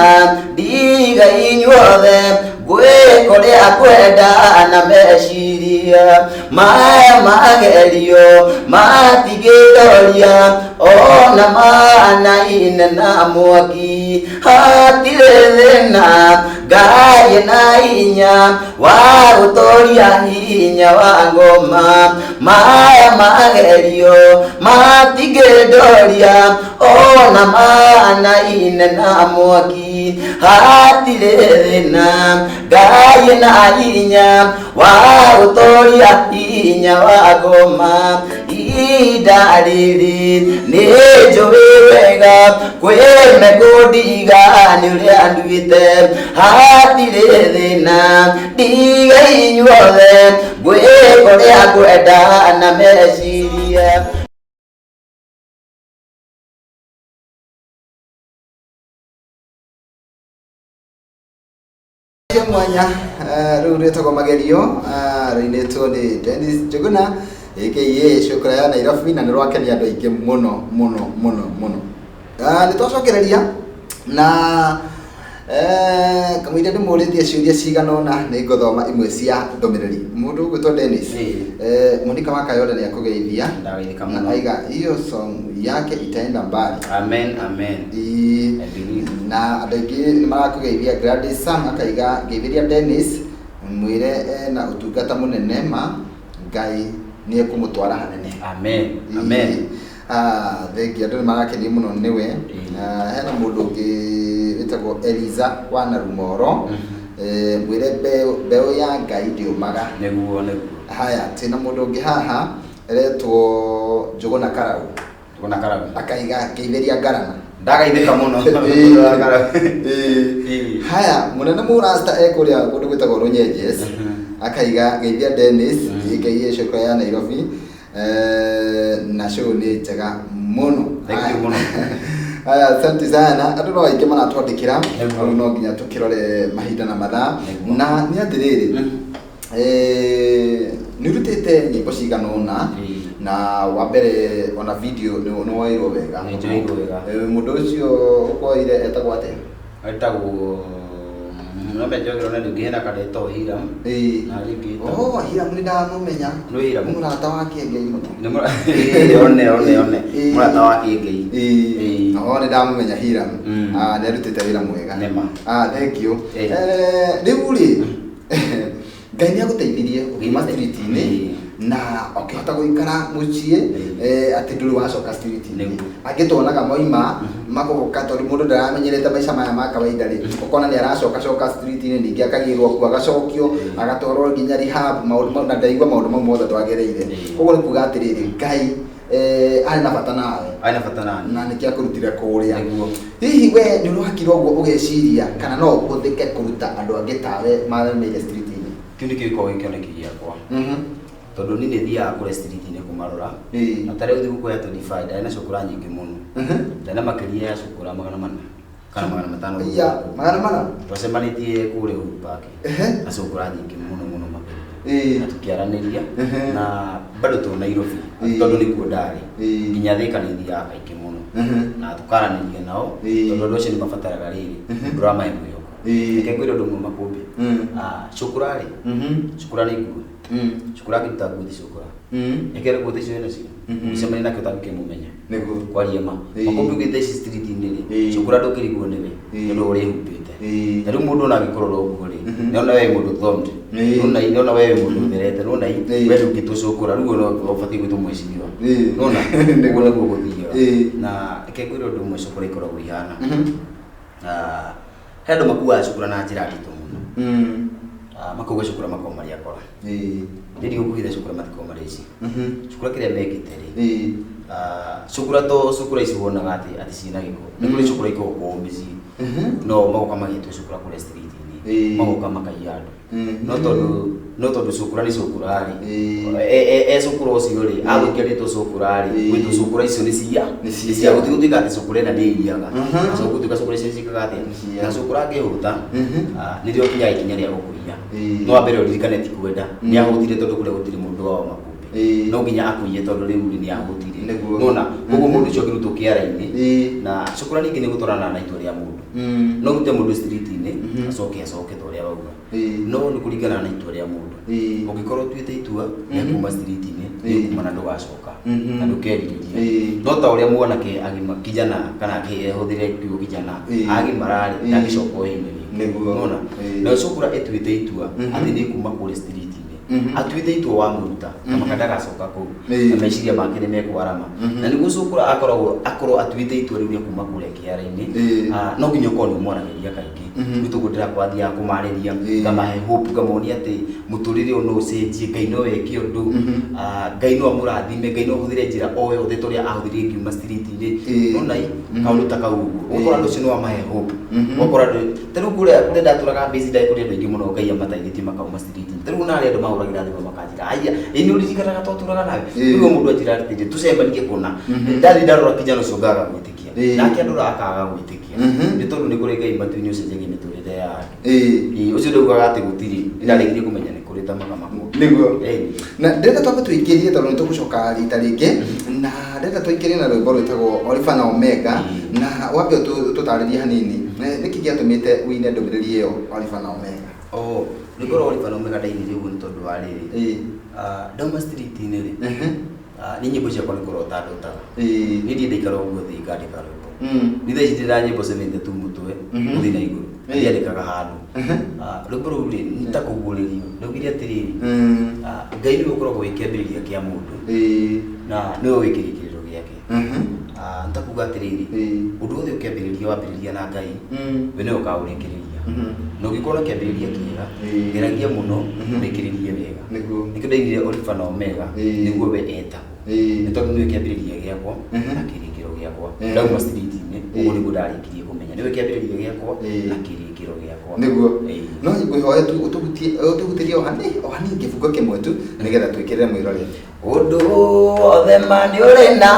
ndiga inyuothe ngwĩka ũrĩa kwenda na meciria maya magerio matingĩndoria ona manaine na mwaki hatirĩ thĩna Ngai na hinya wa gũtooria hinya wa ngoma maya magerio matingĩndoria ona manaine na mwaki hatirĩ thĩna Ngai na hinya wa gũtooria hinya wa ngoma ihinda rĩrĩ nĩ njũĩ wega kwĩ mekũndiga nĩ ũrĩa nduĩte hatirĩ thĩna ndiga inyuothe ngwĩka ũrĩa ngwenda na meciria. Cia mwanya rĩu rwĩtagwo Magerio, rũinĩtwo nĩ Dennis Njuguna aka Cũkũra ya Nairobi na nĩ rwakenia andũ aingĩ mũno mũno mũno mũno. Nĩ twacokereria na kamũira ndĩmũrĩtie ciũria cigana ũna nĩ ngũthoma imwe cia ndũmĩrĩri. Mũndũ ũgwĩtwo Dennis, Monica wa Kayole nĩ akũgeithia Ndagaithĩka na mũno. aiga hiyo song yake itaenda mbali. Amen, amen. Ii. I believe. Na andũ aingĩ nĩ marakũgeithia. Gladys Sam akaiga ngeithĩria Dennis mwĩre ena ũtungata mũnene ma Ngai nĩ ekũmũtwara hanene. Amen, amen. Ii. Ah, thengi andũ nĩ marakenio mũno nĩwe. Hena mũndũ ũngĩ wĩtagwo Eliza wa Narumoro, mwĩre mbeũ ya Ngai ndĩũmaga. Nĩguo, nĩguo. Haya, twĩna mũndũ ũngĩ haha aretwo Njũgũna Karau. Njũgũna Karau. Akaiga ngeithĩria Ngarana. Ndagaithĩka mũno. Ĩĩ. Karau. Ĩĩ. Ĩĩ. Haya, mũnene mũrasta ekũrĩa kũndũ gwĩtagwo Runyenjes akaiga ngeithia Dennis aka Cũkũra ya Nairobi, na show nĩ njega mũno. Thank you mũno. Haya, asante sana. Andũ no aingĩ maratwandĩkĩra Nĩguo. rĩu no nginya tũkĩrore mahinda na mathaa. Nĩguo. Na nĩ atĩrĩrĩ, nĩ ũrutĩte nyĩmbo cigana ũna Ĩĩ. na wa mbere ona video nĩ woirwo wega. Nĩ njoirwo wega. Mũndũ ũcio ũkwoire etagwo atĩa? Etagwo no menjogero na rĩngĩ hena kadetwo Hiram. Ĩĩ. Na rĩngĩ ĩtagwo Oh, Hiram nĩ ndamũmenya. Nĩ Hiram? Nĩ mũrata wa Kĩengei mũno. Nĩ mũra Ĩĩ, one one one. Ĩĩ. Mũrata wa Kĩengei. Ĩĩ. Ĩĩ. Oh, nĩ ndamũmenya Hiram. Ah, nĩ arutĩte wĩra mwega. Nĩ ma. Ah, thank you. Ĩĩ. Rĩu rĩ, Ngai nĩ agũteithirie ũkiuma street-inĩ Ĩĩ. na ũkĩhota gũikara mũciĩ, Ĩĩ. atĩ ndũrĩ wacoka street-inĩ. Nĩguo. Angĩ tuonaga moima magoka tondũ mũndũ ndaramenyerete maica maya ma kawaida rĩ, ũkona nĩ aracoka coka street-inĩ, ningĩ akagĩrwo kuo agacokio Ĩĩ. agatwarwo nginya rehab, maũndũ mau na ndaigua maũndũ mau mothe twagereire. Ĩĩ. Koguo nĩ kuga atĩrĩrĩ, Ngai arĩ na bata nawe Arĩ na bata nani. na nĩkĩo akũrutire kũrĩa. Nĩguo. Hihi we nĩ ũrakira ũguo ũgeciria kana no ũhũthĩke kũruta andũ angĩ tawe maremeire street-inĩ? Kĩu nĩkĩo gĩkoragwo gĩ kĩoneki gĩakwa. Tondũ niĩ nĩ thiaga kũrĩa street-inĩ kũmarora. Ĩĩ. Na ta rĩu thigũkũ ya 25 ndarĩ na cũkũra nyingĩ mũno. Ndarĩ na makĩria ya cũkũra 400 kana 500. Iya, 400? Twacemanĩtie kũrĩa Uhuru Park. Ehe. Na cũkũra nyingĩ mũno mũno makĩria. Ĩĩ. Na tũkĩaranĩria Ehe. na bado tũ Nairobi Ĩĩ. tondũ nĩkuo ndarĩ. Ĩĩ. Nginya Thika nĩ thiaga kaingĩ mũno. Na tũkaranĩria nao Ĩĩ. tondũ andũ acio nĩ mabataraga rĩrĩ ũndũ ũramahe mwĩhoko. Ĩĩ. Reke ngwĩre ũndũ ũmwe makũmbĩ. Cũkũra rĩ, cũkũra nĩ nguo. Cũkũra angĩruta nguo ti cũkũra. Ĩkĩre nguo icio wĩnacio. Ũcemanie nake ũtangĩkĩmũmenya. Nĩguo. Kwaria ma. Ĩĩ. Makũmbĩ ũgĩte ici street-inĩ rĩ, Ĩĩ. cũkũra ndũngĩrigwo nĩwe Ĩĩ. tondũ ũrĩhumbĩte. Ĩĩ. Na rĩu mũndũ ona angĩkũrora ũguo rĩ, Nĩona we mũndũ thomte. Ĩĩ. Nĩona nĩona we mũndũ ũtherete. Nĩona Ĩĩ. we ndũngĩtwo cũkũra rĩu no ũbatiĩ gwĩtwo mheshimiwa. Ĩĩ. Nĩona Nĩguo. ũguo nĩguo gũthiaga. Ĩĩ. Na reke ngwĩre ũndũ ũmwe cũkũra ikoragwo ihana. Mhm. Ah, he andũ makuaga cũkũra na njĩra nditũ mũno. Mm. Ah, makauga cũkũra makoragwo marĩ akora. Ĩĩ. Niĩ ndigũkũhitha cũkũra matikoragwo marĩ aici. Mhm. Cũkũra kĩrĩa mekĩte rĩ, Ĩĩ. ah, cũkũra to cũkũra ici wonaga atĩ atĩ ciĩna gĩko. Nĩ kũrĩ cũkũra ikoragwo kwao mĩciĩ. Mhm. No magoka magĩtwo cũkũra kũrĩa street-inĩ. Ĩĩ. Magoka makaiya andũ. Mhm. No tondũ cũkũra nĩ cũkũra rĩ. Ĩĩ. E cũkũra ũcio rĩ, athũkia rĩtwa cũkũra rĩ, Ĩĩ. gwĩtwo cũkũra icio nĩ cia. Nĩ cia. Cia gũtigũtuĩka atĩ cũkũra ĩna nĩ ĩiyaga. Mhm. Na gũtuĩka cũkũra icio ciĩkaga atĩa? Nĩ cia. Na cũkũra angĩhũta, Mhm. ah, nĩrĩo ũkinyaga ikinya rĩa gũkũiya. Ĩĩ. No wambere ũririkane ti kwenda. Mm. Nĩ ahũtire tondũ kũrĩa gũtirĩ mũndũ wao makũmbĩ. Ĩĩ. No nginya akũiye tondũ rĩu rĩ nĩ ahũtire. Nĩguo. Nĩwona? Koguo Mhm. mũndũ ũcio akĩrutwo kĩara-inĩ. Ĩĩ. Na cũkũra ningĩ nĩ gũtwarana na itua rĩa mũndũ. Mm. No ũrute mũndũ street-inĩ, Mhm. acoke acoke ta ũrĩa wauga. Ĩĩ. No nĩ kũringana na itua rĩa mũndũ. Ĩĩ. Ũngĩkorwo ũtuĩte itua rĩa Mhm. kuma street-inĩ, Ĩĩ. nĩ ũkuma na ndũgacoka. Mhm. Na ndũkerirĩria. Ĩĩ. No ta ũrĩa mwanake agima kijana kana ahũthĩre kiugo kijana Ĩĩ. agimara rĩ Ĩĩ. ndangĩcoka ũhĩinĩ rĩngĩ. Nĩguo. Nĩwona? Ĩĩ. Na cũkũra ĩtuĩte itua Mhm. atĩ nĩ kuma kũrĩa street-inĩ. Mhm. Atuĩte itua wamũruta Mhm. na ndagacoka kũu. Ĩĩ. Na meciria make nĩ mekwarama. Mhm. Na nĩguo cũkũra akoragwo akorwo atuĩte itua rĩu rĩa kuma kũrĩa kĩara-inĩ. Ĩĩ. Ah, no nginya ũkorwo nĩ ũmwaragĩria kaingĩ. Mhm. Rĩu toguo ndĩrakwathiaga kũmarĩria Ĩĩ. ngamahe hope ngamonia atĩ mũtũrĩre ũyũ no ũcenjie Ngai no eke ũndũ. Mhm. Ah, Ngai no amũrathime Ngai no ahũthĩre njĩra o yothe ta ũrĩa ahũthĩrire ngiuma street-inĩ. Ĩĩ. Nĩwona ĩ Mhm. kaũndũ ta kau ũguo. Ũgakora andũ acio nĩ wamahe hope. Mhm. Ũgakora andũ ta rĩu kũrĩa kũrĩa ndatũraga base ndarĩ kũrĩ andũ aingĩ mũno Ngai amateithĩtie makauma street-inĩ. Ta rĩu narĩ andũ mahũragĩra thimũ makanjĩra aya ĩ nĩ ũririkanaga twatũraga nawe. Ĩĩ. Rĩu mũndũ anjĩra atĩrĩ tũcemanie kũna. Mhm. Ndathiĩ ndarora kijana ũcio ngaga gwĩtĩkia. Ĩĩ. Nake andora akaga gwĩtĩkia. Mhm. Nĩ tondũ nĩ kũrĩ Ngai matu-inĩ ũcenjagia mĩtũrĩre ya andũ. Ĩĩ. Ĩĩ, ũcio ndaugaga atĩ gũtirĩ. Nĩndaregire kũmenya nĩ kũrĩ ta makamako. Nĩguo. Ĩĩ. Na ndĩrenda twambe tũingĩrie tondũ nĩ tũgũcoka rita rĩngĩ na ndĩrenda tũingĩrie na rwĩmbo rwĩtagwo Oliver na Omega Mm. na wambe ũtũtarĩrie hanini nĩkĩ gĩatũmĩte ũine ndũmĩrĩri ĩyo Oliver na Omega. Oh, rwĩmbo rwa Oliver na Omega ndainire ũguo nĩ tondũ wa rĩrĩ. Ĩĩ. Ah, ndauma street-inĩ rĩ, Mhm. ah, nĩ nyĩmbo ciakwa nĩ kũrota ndotaga. Ĩĩ. Niĩ ndirĩ ndaikara ũguo thĩ ngandĩka rwĩmbo. Mm. Nĩ thaa ici ndĩ na nyĩmbo 72 mũtwe Mhm. gũthiĩ na igũrũ. Ĩĩ. Ndiandĩkaga handũ. Mhm. Ah, rwĩmbo rũu rĩ, nĩ ta kũguũrĩrio. Ndaugire atĩrĩrĩ, Mm. ah, Ngai nĩwe ũkoragwo wĩ kĩambĩrĩria kĩa mũndũ Ĩĩ. na nĩwe wĩ kĩrĩkĩrĩro gĩake. Mhm. Ah, nĩ ta kuuga atĩrĩrĩ, Ĩĩ. ũndũ wothe ũkĩambĩrĩria wambĩrĩria na Ngai, Mm. we nĩwe ũkaũrĩkĩrĩria. Mhm. Na ũngĩkorwo na kĩambĩrĩria kĩega, Ĩĩ. geragia mũno Mhm. ũrĩkĩrĩrie wega. Nĩguo. Nĩkĩo ndainire Oliver na Omega Ĩĩ. nĩguo we etagwo. Ĩĩ. Nĩ tondũ nĩwe kĩambĩrĩria gĩakwa Mhm. na kĩrĩkĩro gĩakwa. Ĩĩ. Ndauma street-inĩ, ũguo Ĩĩ. nĩguo ndarĩkirie kũmenya. Nĩwe kĩambĩrĩria gĩakwa Ĩĩ. na kĩrĩkĩro gĩakwa. Nĩguo. Ĩĩ. No ngwĩhoe tu ũtũhutĩrie o hanini kĩbungo kĩmwe tu nĩgetha twĩkĩrĩre mwĩroreri. Ũndũ wothe ma nĩ ũrĩ na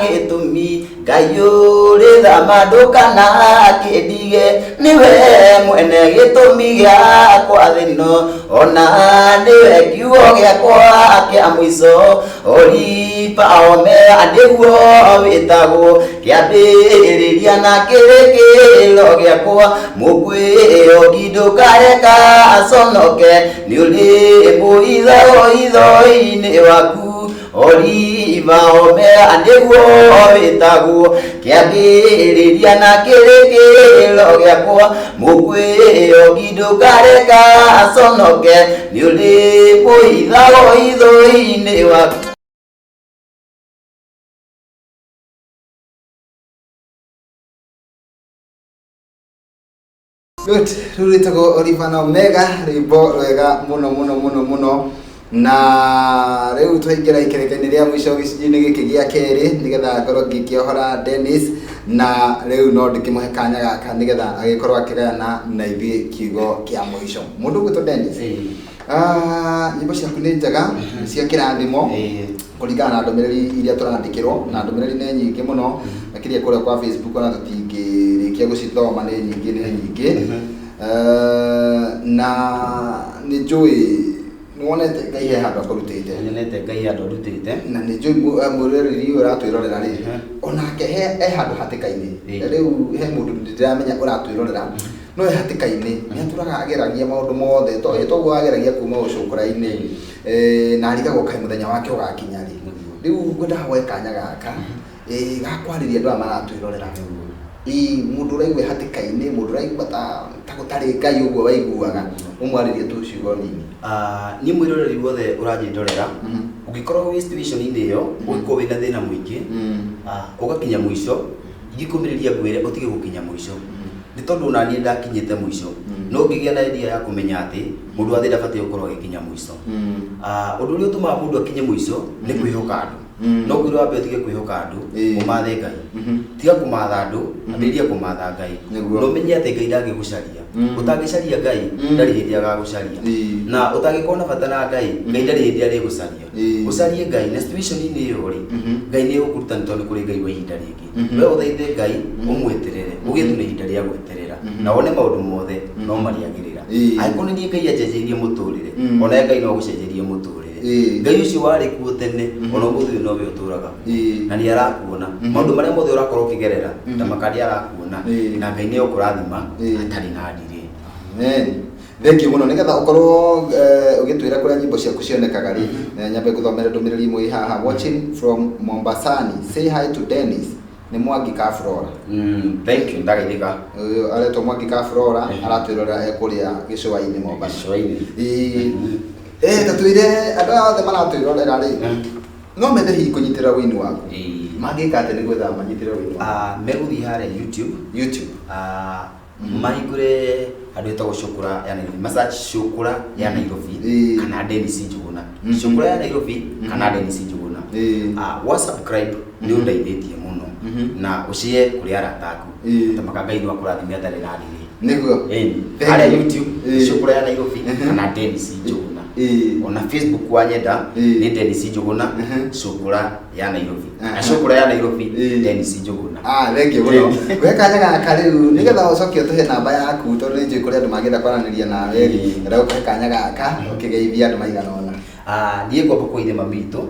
gĩtũmi Ngai ũrĩ tha ndũkana kĩndige nĩwe mwene gĩtũmi gĩakwa thĩno ona nĩwe kiugo gĩakwa kĩa mũico Oliver Omega nĩguo wĩtagwo kĩambĩrĩria na kĩrĩkĩrĩro gĩakwa mũkwĩyo ndũkareka aconoke nĩ ũrĩ mũitho itho-inĩ waku Oliver Omega nĩguo wĩtagwo kĩambĩrĩria na kĩrĩkĩrĩro gĩakwa mũkwĩyo ndũkareka aconoke nĩ ũrĩ mũitho itho-inĩ waku. Good. Rĩu rwĩtagwo Oliver na Omega rwĩmbo rwega mũno mũno mũno mũno na rĩu twaingĩra ikereka-inĩ rĩa mũico gĩcunjĩ-inĩ gĩkĩ gĩa kerĩ nĩgetha ngorwo ngĩkĩohora Dennis na rĩu no ndĩkĩmũhe kanya gaka nĩgetha agĩkorwo akĩgayana na ithuĩ kiugo kĩa mũico. Mũndũ ũgwĩtwo Dennis, ah, nyĩmbo ciaku nĩ njega cia kĩrathimo kũringana na ndũmĩrĩri iria tũrandĩkĩrwo na ndũmĩrĩri nĩ nyingĩ mũno makĩria kũrĩa kwa Facebook ona tũtingĩrĩkia gũcithoma nĩ nyingĩ nĩ nyingĩ. Na nĩ njũĩ nĩ wonete Ngai he handũ akũrutĩte Nyonete Ngai handũ andutĩte. na nĩ njũĩ mwĩroreri ũyũ ũratwĩrorera rĩ Mhm. onake he handũ hatĩka-inĩ. Ĩĩ. Rĩu he mũndũ ndĩramenya ũratwĩrorera no he hatĩka-inĩ nĩ atũraga ageragia maũndũ mothe toguo ageragia kuma ũcũkũra-inĩ na arigagwo kaĩ mũthenya wake ũgakinya rĩ. Nĩguo. Rĩu ngwendaga woe kanya gaka gakwarĩria andũ aya maratwĩrorera Ĩĩ, mũndũ ũraigua hatĩka-inĩ, mũndũ ũraigua ta gũtarĩ Ngai ũguo waiguaga, ũmwarĩrie tu ciugo nini. Niĩ mwĩroreri wothe ũranjĩndorera, ũngĩkorwo wĩ situation-inĩ ĩyo, ũngĩkorwo wĩna thĩna mũingĩ, ũgakinya mũico, ingĩkũmĩrĩria ngwĩre ũtige gũkinya mũico. Nĩ tondũ ona niĩ ndakinyĩte mũico, no ngĩgĩa na idea ya kũmenya atĩ mũndũ wa thĩ ndabatiĩ gũkorwo agĩkinya mũico. Ũndũ ũrĩa ũtũmaga mũndũ akinye mũico nĩ kwĩhoka andũ. No ngwĩre wambe ũtige kwĩhoka andũ, ũmathe Ngai. Tiga kũmatha andũ, ambĩrĩria kũmatha Ngai. Na ũmenye atĩ Ngai ndangĩgũcaria. Ũtangĩcaria Ngai, ndarĩ hĩndĩ agagũcaria. Na ũtangĩkorwo na bata na Ngai, Ngai ndarĩ hĩndĩ arĩgũcaria. Ũcarie Ngai na situation-inĩ ĩyo rĩ, Ngai nĩ egũkũruta nĩ tondũ nĩ kũrĩ Ngai wa ihinda rĩngĩ. We ũthaithe Ngai, ũmweterere, ũgĩe tu na ihinda rĩa gweterera. Na wone maũndũ mothe no marĩagĩrĩra. Angĩkorwo nĩ niĩ Ngai anjenjeirie mũtũrĩre, onawe Ngai no agũcenjerie mũtũrĩre. Ngai ũcio warĩ kuo tene, ona ũmũthĩ ũyũ nowe ũtũraga kuo. Na nĩ arakuona. Maũndũ marĩa mothe ũrakorwo ũkĩgerera, ta maka nĩ arakuona. Na Ngai nĩ egũkũrathima hatarĩ na ndirĩ. Amen. Thank you mũno. Nĩgetha ũkorwo ũgĩtwĩra kũrĩa nyĩmbo ciaku cionekaga rĩ, nyambe ngũthomere ndũmĩrĩri ĩmwe ĩ haha. Watching from Mombasani. Say hi to Dennis. Nĩ Mwangi ka Flora. Thank you, ndagaithĩka. Ũyũ aretwo Mwangi ka Flora, aratwĩrorera e kũrĩa gĩcũa-inĩ Mombasa. Gĩcũa-inĩ. Ĩĩ. Tatwĩre andũ aya othe maratwĩrorera rĩ, no mende hihi kũnyitĩrĩra wĩini waku. Mangĩka atĩa nĩguo manyitĩrĩre wĩini waku? Megũthiĩ harĩa YouTube. YouTube. Mahingũre handũ hetagwo Cũkũra ya Nairobi, masearch Cũkũra ya Nairobi kana Dennis Njuguna. Cũkũra ya Nairobi kana Dennis Njuguna. Wa subscribe nĩ ũndeithĩtie mũno na ũshare kũrĩ arata aku. Tamaka Ngai no akũrathime atarĩ na ndirĩ. Nĩguo. Harĩa YouTube Cũkũra ya Nairobi kana Dennis Njuguna. Ona Facebook wa nyenda nĩ Dennis Njuguna Cũkũra ya Nairobi. Na Cũkũra ya Nairobi Dennis Njuguna. Thank you mũno. We kanya gaka rĩu nĩgetha ũcoke ũtũhe namba yaku tondũ nĩ njũĩ kũrĩ andũ mangĩenda kwaranĩria nawe rĩ, ndĩrenda gũkũhe kanya gaka ũkĩgeithia andũ maigana ũna. Niĩ ngwamba kũgeithia mami witũ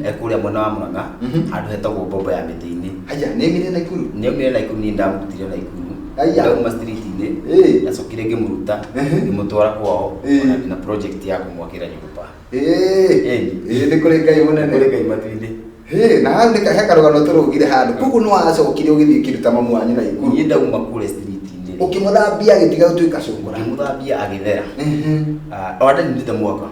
e kũrĩa mwena wa Murang'a, handũ hetagwo Mbombo ya Mĩtĩ-inĩ. Haya, nĩ aumire Naikuru? Nĩ aumire Naikuru, niĩ ndamũrutire Naikuru. Aya. Ndauma street-inĩ, ndacokire ngĩmũruta, ngĩmũtwara kwao, ona ndĩna project ya kũmwakĩra nyũmba. Ĩĩ, nĩ kũrĩ Ngai mũnene. Kũrĩ Ngai matu-inĩ. Na hau nĩ he karũgano tũrũgire handũ. Koguo nĩ wacokire ũgĩthiĩ ũkĩruta mamu wanyu Naikuru. Niĩ ndauma kũrĩa street-inĩ. Ũkĩmũthambia agĩtiga gũtuĩka cũkũra. Ngĩmũthambia agĩthera. Ona ndaninĩte mwaka.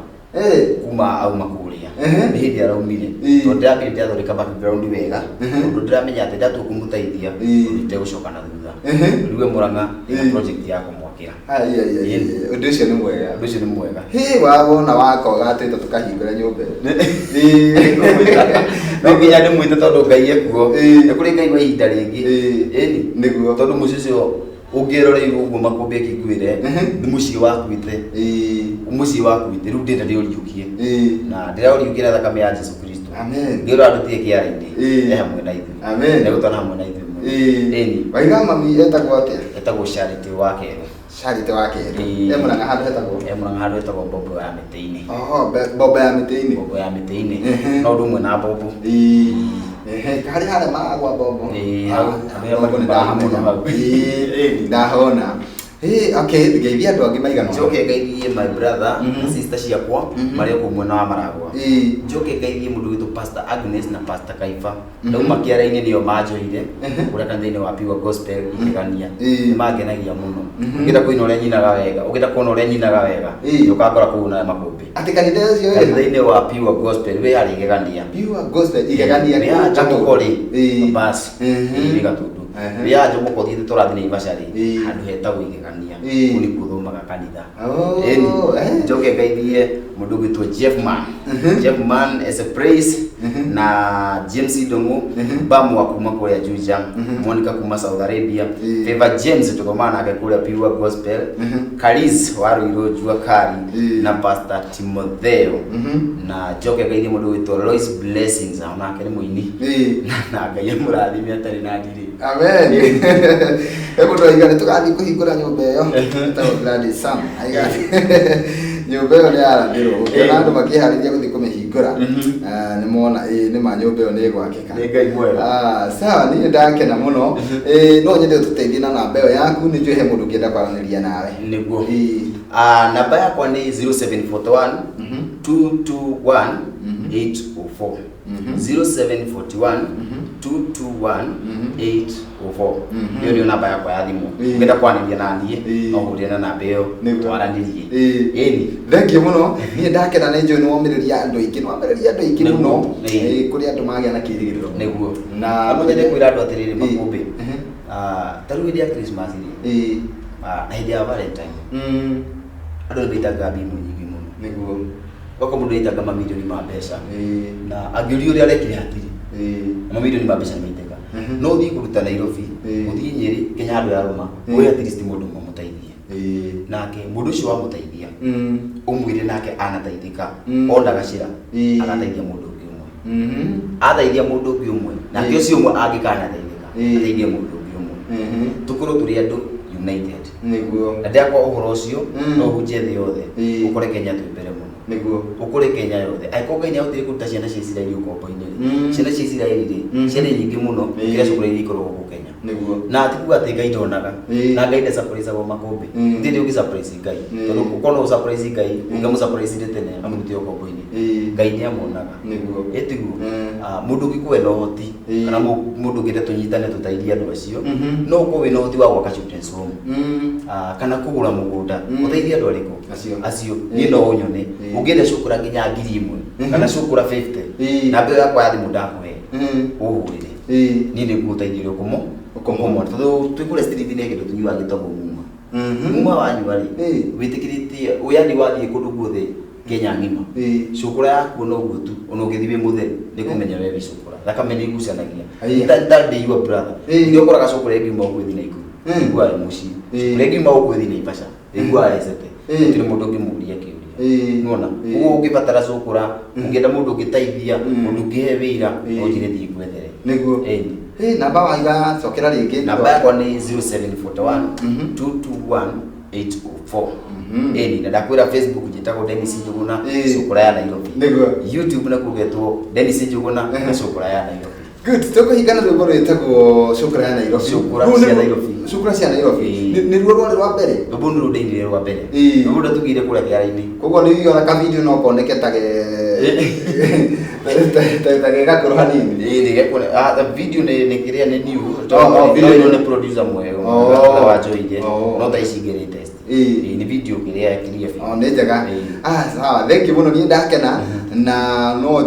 Kuma auma kũrĩa. Nĩ hĩndĩ araumire. Tondũ ndĩrambire ndĩrathondeka background wega. Tondũ ndĩramenya atĩ ndatua kũmũteithia, ũndũ itegũcoka na thutha. Rĩu e Murang'a, ndĩna project ya kũmwakĩra. Ai. Ũndũ ũcio nĩ mwega. Ũndũ ũcio nĩ mwega. Wawona waka ũgatwĩta tũkahingũre nyũmba ĩyo. No nginya ndĩmwĩte tondũ Ngai ekuo. Nĩ kũrĩ Ngai wa ihinda rĩngĩ. Ĩni. Nĩguo. Tondũ mũciĩ ũcio ũngĩroreirwo ũguo makũmbĩ akĩnguĩre, nĩ mũciĩ wakuĩte. Mũciĩ wakuĩte, rĩu ndĩrenda ndĩũriũkie. Na ndĩraũriũkia na thakame ya Jesu Kristo. Amen. Ngĩũra andũ tige kĩara-inĩ. E hamwe na ithuĩ. Amen. Egũtwana hamwe na ithuĩ mũno. Ĩni. Waiga mami etagwo atĩa? Etagwo Charity wa Kerũ. Charity wa Kerũ. E Murang'a handũ hetagwo? E Murang'a handũ hetagwo Mbombo ya Mĩtĩ-inĩ. Oho, mbombo ya mĩtĩ-inĩ. Mbombo ya mĩtĩ-inĩ. No ũndũ ũmwe na mbombo. Harĩ harĩa maragwa mbombo. Hau, harĩa Mbombo nĩ maragwa ndahamenya. hau. Ndahona. Okay, ngeithia andũ angĩ maigana ũna. Njoke ngeithie my brother na sister ciakwa marĩ kũu mwena wa Maragwa. Njoke ngeithie mũndũ witũ Pastor Agnes na Pastor Kaifa. Ndauma kĩara-inĩ nĩo manjoire kũrĩa kanitha-inĩ wa Pure Gospel Igegania. Nĩ mangenagia mũno. Ũngĩenda kũina ũrĩa nyinaga wega, ũngĩenda kuona ũrĩa nyinaga wega, ũkangora kũu na makũmbĩ. Atĩ kanitha ũcio wĩ? Kanitha-inĩ wa Pure Gospel wĩ harĩa Igegania. Pure Gospel Igegania Wĩ haha Njogoko rĩ, basi. Wĩ Gatundu. Wĩ haha Njogoko ũthiĩte tũrathiĩ Naivasha rĩ, handũ hetagwo Igegania. Kũu nĩkuo thomaga kanitha. Oh. Njoke ngeithie mũndũ ũgwĩtwo Jeff Man. Jeff Man as a praise na James Ndung'u, Bamwa kuma kũrĩa Juja, Monica kuma Saudi Arabia, Favor James tũthomaga nake kũrĩa Pure Gospel, Karis wa Ruiru Jua Kali na Pastor Timotheo. Na njoke ngeithie mũndũ ũgwĩtwo Lois Blessings, onake nĩ mũini. Na Ngai amũrathime atarĩ na ndirĩ. Amen. He mũndũ aiga nĩ tũgathiĩ kũhingũra nyũmba ĩyo ĩtagwo Gladys Sam. Aiga nyũmba ĩyo nĩ yarathĩrwo. Ũngĩona andũ makĩharĩria gũthiĩ kũmĩhingũra, nĩ mona ĩĩ nĩ ma nyũmba ĩyo nĩ ĩgwakĩka. Nĩ Ngai mwega. Sawa, niĩ ndakena mũno. No nyende ũtũteithie na namba ĩyo yaku, nĩ njũĩ he mũndũ ũngĩenda kwaranĩria nawe. Nĩguo. Namba yakwa nĩ 0741 221 804. 0741 221 804. 04. Mhm. Ĩyo nĩyo namba yakwa ya thimũ. Ĩĩ. Ũngĩenda kwaranĩria na niĩ Ĩĩ. no hũrĩre na namba ĩyo Nĩguo. twaranĩrie. Ĩĩ. Ĩni. Thengiũ mũno, niĩ ndakena nĩ njũĩ nĩ womĩrĩria andũ aingĩ, nĩ womĩrĩria andũ aingĩ Nĩguo. mũno. Ĩĩ. Ĩĩ, kũrĩ andũ magĩa na kĩĩrĩgĩrĩro. Nĩguo. Na No nyende kwĩra andũ atĩrĩrĩ Ĩĩ. makũmbĩ. Ehe. Ah, ta rĩu hĩndĩ ya Christmas rĩ, Ĩĩ. ah, na hĩndĩ ya Valentine, Mm. andũ nĩ maitanga mbimũ nyingĩ mũno. Nĩguo. Gũgakorwo mũndũ aitanga mamirioni ma mbeca. Ĩĩ. Na angĩũrio ũrĩa arekire hatirĩ. Ĩĩ. Mamirioni ma mbeca nĩ maitĩka. Mhm. No ũthiĩ kũruta Nairobi, Ĩĩ. ũthiĩ Nyĩrĩ, nginya handũ ya Rũma, Ĩĩ. wĩre at least mũndũ ũmwe mũteithie. Ĩĩ. Nake mũndũ ũcio wamũteithia, Mm. ũmwĩre nake anateithĩka, Mm. ona gacĩra, Ĩĩ. agateithia mũndũ ũngĩ ũmwe. Mhm. Ateithia mũndũ ũngĩ ũmwe, nake Ĩĩ. ũcio ũmwe angĩkanateithĩka, Ĩĩ. ateithie mũndũ ũngĩ ũmwe. Mhm. Tũkorwo tũrĩ andũ united. Nĩguo. Na ndakwa ũhoro ũcio, Mm. no hunjie thĩ yothe, Ĩĩ. ũkore Kenya twĩ mbere mũno. Nĩguo. Ũkore Kenya yothe. Angĩkorwo Ngai nĩahotire kũruta ciana cia Isiraeli ũkombo-inĩ rĩ, Mm. ciana cia Isiraeli rĩ, Mm. ciarĩ nyingĩ mũno Ĩĩ. gũkĩra cukuru iria ikoragwo gũkũ Kenya. Nĩguo. Na ti kuga atĩ Ngai ndonaga. Ĩĩ. Na Ngai ndasurpriseagwo makũmbĩ. Mm. Gũtirĩ hĩndĩ ũngĩ-surprise Ngai. Ĩĩ. Tondũ ũkorwo no ũ-surprise Ngai, Mm. ũngĩamũ-surprise tene amũrute ũkombo-inĩ. Ĩĩ. Ngai nĩamuonaga. Nĩguo. Ĩ tiguo? Mm. Ah, mũndũ ũngĩkorwo ena ũhoti Ĩĩ. kana mũndũ ũngĩenda tũnyitane tũteithie andũ acio, Mhm. no ũkorwo wĩna ũhoti wa gwaka children's home. Mm. Ah, kana kũgũra mũgũnda Mm. ũteithie andũ arĩkũ Acio. acio Ĩĩ. niĩ no ũnyone Ĩĩ. ũngĩenda cukura nginya 1000 Mhm. kana cukura 50 Ĩĩ. namba ĩyo yakwa ya thimũ ndakũhe Mm. ũhũrĩre Ĩĩ. niĩ nĩguo ũteithio ũrĩa ũkũmũ Ũkũmona. tondũ twĩ kũrĩa street nĩ kĩndũ tũnyuaga gĩtagwo muma. Mhm. Muma wanyua rĩ, Ĩĩ. wĩtĩkĩrĩtie yani wathiĩ kũndũ guothe Kenya ng'ima, Ĩĩ. cukura yaku no ũguo tu ona ũngĩthiĩ wĩ mũtheru nĩ kũmenya we wĩ cukura, thakame nĩ igucanagia. Ĩĩ. That day your brother Ĩĩ. nĩ ũkoraga cukura ĩngiuma ũguo ĩthiĩ Naikuru, Mm. ĩiguaga ĩ mũciĩ. Ĩĩ. Cukura ĩngiuma ũguo ĩthiĩ Naivasha, ĩiguaga ĩcete. Ĩĩ. Gũtirĩ mũndũ ũngĩmũria kĩũria. Ĩĩ. Nĩwona? Ĩĩ. Ũguo ũngĩbatara cukura, ũngĩenda mũndũ ũngĩteithia, Mm. mũndũ ũngĩhe wĩra, Ĩĩ. no njĩre thiĩ ngwethere. Nĩguo. Ĩĩ. Ĩĩ, namba waiga cokera rĩngĩ. Namba yakwa nĩ 0741 Mhm. 221 804. Mhm. Ĩni, na ndakwĩra Facebook njĩtagwo Dennis Njuguna, Ĩĩ. Cukura ya Nairobi. Nĩguo. YouTube nakuo getwo Dennis Njuguna na Mhm. Cukura ya Nairobi. Good, tũkũhingana rwĩmbo rwĩtagwo Cukura ya Nairobi. Cukura Rũu cia nĩruo- Nairobi. Cukura cia Nairobi. Ĩĩ. Nĩruo rwarĩ rwa mbere. Rwĩmbo nĩruo ndeinire rwa mbere. Ĩĩ. Rwĩmbo ndatugire kũrĩa kĩara-inĩ. Koguo nĩ ona ka video no koneke tage ta ge gakũrũ hanini. Ĩĩ, nĩ gekuona. Ah, video nĩ kĩrĩa nĩ new. Oh, oh, video No, nĩ- nĩ producer mwega. Oh. Ũrĩa wanjoire. Oh. No thaa ici ingĩ latest. Ĩĩ. Ĩĩ, nĩ video kĩrĩa kĩrĩa O nĩ njega. Ĩĩ. Ah, sawa. Thank you mũno, niĩ ndakena na no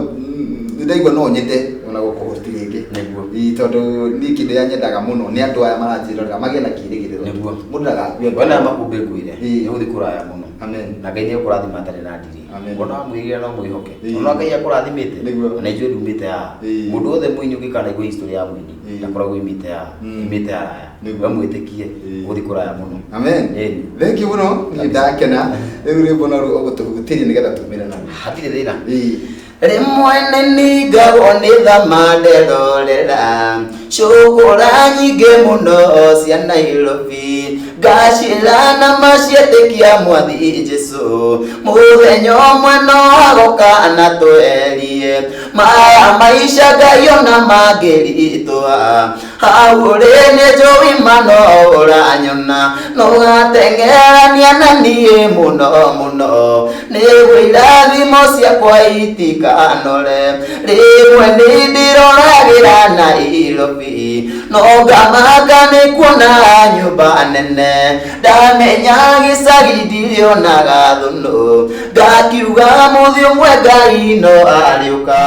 nĩ ndaigua no nyende ona gũkũhosti rĩngĩ. Nĩguo. Ĩĩ, tondũ niĩ kĩndũ kĩrĩa nyendaga mũno nĩ andũ aya maranjĩrorera magĩe na kĩĩrĩgĩrĩro. Nĩguo. Mũndũ ndagakue. Wena makũmbĩ ngwĩre, Ĩĩ. nĩ ũgũthiĩ kũraya mũno. Amen. Na Ngai nĩ ekũrathima atarĩ na ndirĩ. Amen. Ona wamwĩrire no mwĩhoke. Ĩĩ. Ona Ngai akũrathimĩte. Nĩguo. Ona ithuĩ ndumĩte haha. Ĩĩ. Mũndũ wothe mũini ũngĩkanaigua history ya mũini, Ĩĩ. ndakoragwo oimĩte haha. Mm. Oimĩte haraya. Nĩguo. We mwĩtĩkie, Ĩĩ. ũgũthiĩ kũraya mũno. Amen. Ĩĩ. Thank you mũno, niĩ ndakena. Rĩu rwĩmbo no ruo ũgũtũhutĩria nĩgetha tumĩre naruo. Hatirĩ thĩna. Ĩĩ. Rĩmwe nĩ ningagwo nĩ thama nderorera cukura nyingĩ mũno cia Nairobi, ngacĩra na maciĩtĩkia mwathi Jesũ, mũthenya ũmwe no agoka na twerie maya maica Ngai ona mangĩritũha, hau ũrĩ nĩ njũĩ ma no ũranyona, no gateng'erania na niĩ mũno mũno, nĩguo irathimo ciakwa itikanore, rĩmwe nĩ ndĩroragĩra Nairobi, no ngamaka nĩ kuona nyũmba nene, ndamenya gĩcagi ndirĩonaga thũnũ, ngakiuga mũthĩ ũmwe Ngai no arĩũka,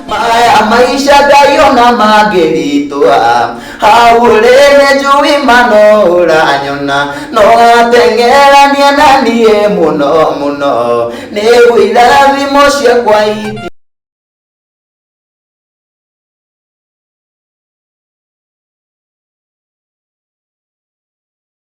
maya maica Ngai ona mangĩritũha, hau ũrĩ nĩ njũĩ ma no ũranyona, no gateng'erania na niĩ mũno mũno, nĩguo irathimo ciakwa iti